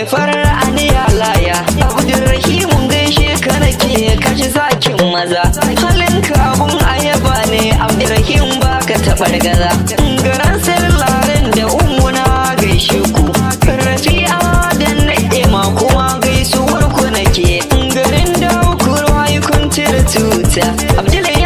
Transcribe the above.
Mai farar aniya laya. Abdulrahimun, gaishe ka nake, kashi zakin maza. Halinka abun ayaba ne, Abdulrahim, baka taɓar gaza. Garan laren da Ummuna, gaishe ku. Rafi'a da Na'ima kuma, gaisuwar ku nake. Garin da kurwa kun cire tuta. Abdul.